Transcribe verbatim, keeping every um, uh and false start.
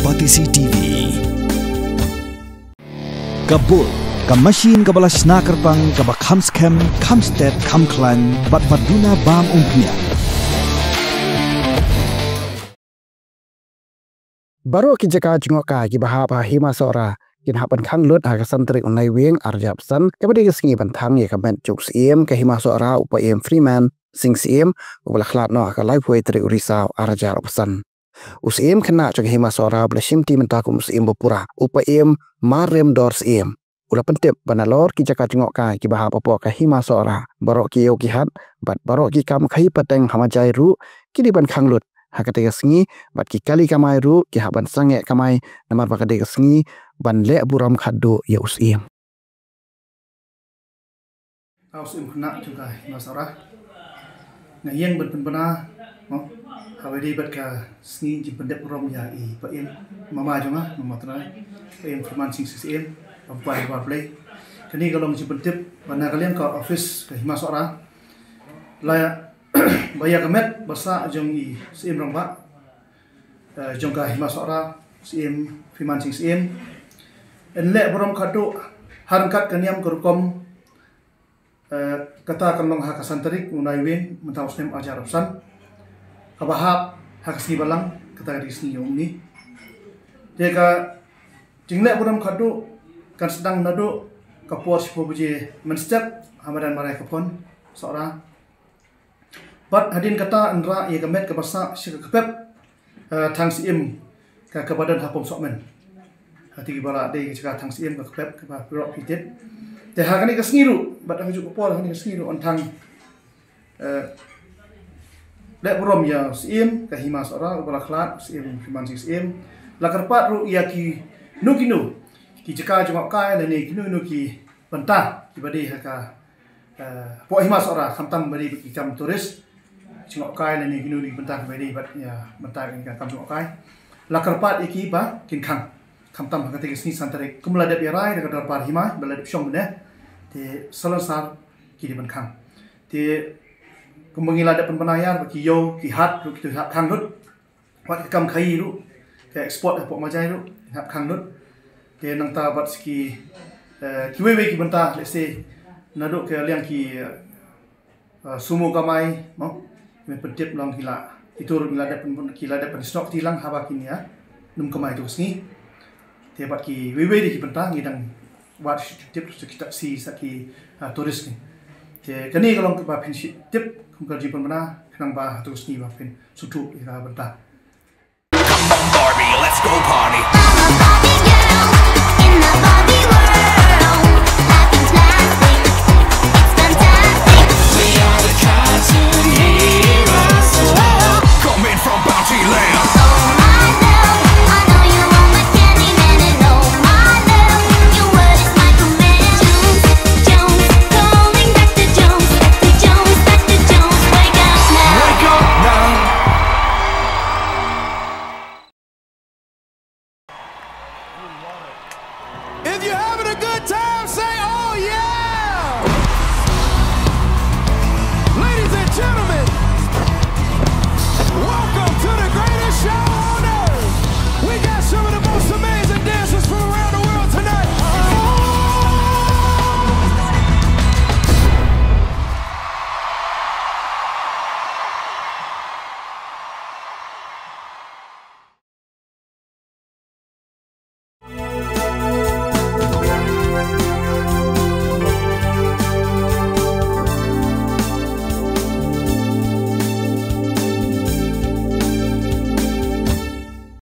Batesi TV. Ka bul, ka machine kaba la shna kyrpang, kaba kham skhem, kham stet, kham khlaiñ, bad ba duna bam umphniang. Baroh ki jaka jngohkai kiba hap ha Hima Sohra kin hap ban khang lut ha ka san tarik u Naiwieng ar hajar arphew san, kaba dei ka sngi ban thang ïa ka met jong u Syiem ka Hima Sohra, u Paiem Freeman Sing Syiem, uba la khlad noh ha ka laiphew tarik u Risaw ar hajar arphew san. U Syiem khynnah jong ka Hima Sohra ba la shimti mynta kum u Syiem bapura, u Paiem Marremdor Syiem, u la pyntip ba nalor ki jaka jngohkai kiba hap hapoh ka Hima Sohra, baroh ki ïew ki hat bad baroh ki kam khaïi pateng ha Majai ruh ki dei ban khang lut ha katei ka sngi, bad ki kali kamai ruh ki hap ban sangeh kamai, namar ba ka dei ka sngi ban leh burom khatduh ïa u Syiem. Nga u Syiem khynnah jong ka Hima Sohra, nga ïeng ban pynbna, mo, haba ïadei bad ka sngi jingpyndep burom ïa i Paiem, mama jong nga, mama trai, Paiem Freeman Sing Syiem, ban kwai Bah Blei. Kane ka long jingpyntip ba na ka liang ka office ka Hima Sohra, la ba ïa ka met ba sah jong i Syiem Rangbah, eh, jong ka Hima Sohra, Syiem Freeman Sing Syiem, yn leh burom khatduh ha ryngkat ka niam ka rukom. Eh, kata kan long ha ka san tarik u Naiwieng mynta u snem ar hajar arphew san, kaba hap ha ka sngi Balang, kata ka dei ka sngi Jong Umni. Te ka jingleh burom khatduh kan sdang naduh ka por shiphew baje mynstep ha madan Marai Kaphon Sohra. Bad hadien kata yn rah ïa ka met kaba sah sha ka kpep, eh, Thang Syiem, ka kaba don ha Pom Sohmynn. Hati kiba la dei ka jaka Thang Syiem, ka kpep kaba pyrok ki tip. Te ha kane ka sngi ruh, bad ha kajuh ka por ha kane ka sngi ruh yn thang, eh, leh burom ïa u Syiem ka Hima Sohra uba la khlad, Syiem Freeman Sing Syiem. La kyrpad ruh ïa kino kino ki jaka jngohkai lane kino kino ki bynta kiba dei ha ka, eh, hapoh Hima Sohra, khamtam ba dei ki kam tourist jngohkai lane kino kino ki bynta kiba dei bad ïa bynta ki kam jngohkai. La kyrpad ïa ki ba kin khang, khamtam ha katei ka sngi san tarik. Kum la dep ïarai da ka dorbar hima ba la dep shong mynne, te salonsar ki dei ban khang. Te kumba ngi la dep pynbna ïa ba ki ïew ki hat ruh ki hap khang lut. Wat ka kam khaïi ruh, ka export hapoh Majai ruh hap khang lut. Te nangta bad ki, eh, kiwei wei ki bynta, let's say, naduh ka liang ki, eh, sumo kamai, mo, men pyntip long ki la, itu ruh ki la dep pyn-, ki la dep pynsnok ti lang haba kin ïa nym kamai tu ka sngi. Te bad kiwei wei de ki bynta ngi dang wad shu tip shu kita si sa ki, ah, tourist ni. Te kane ka long kaba phin shu tip kum ka jingpynbna khnang ba ha tu ka sngi ba phin sngewthuh ïa ka bynta. Come on, Barbie, let's go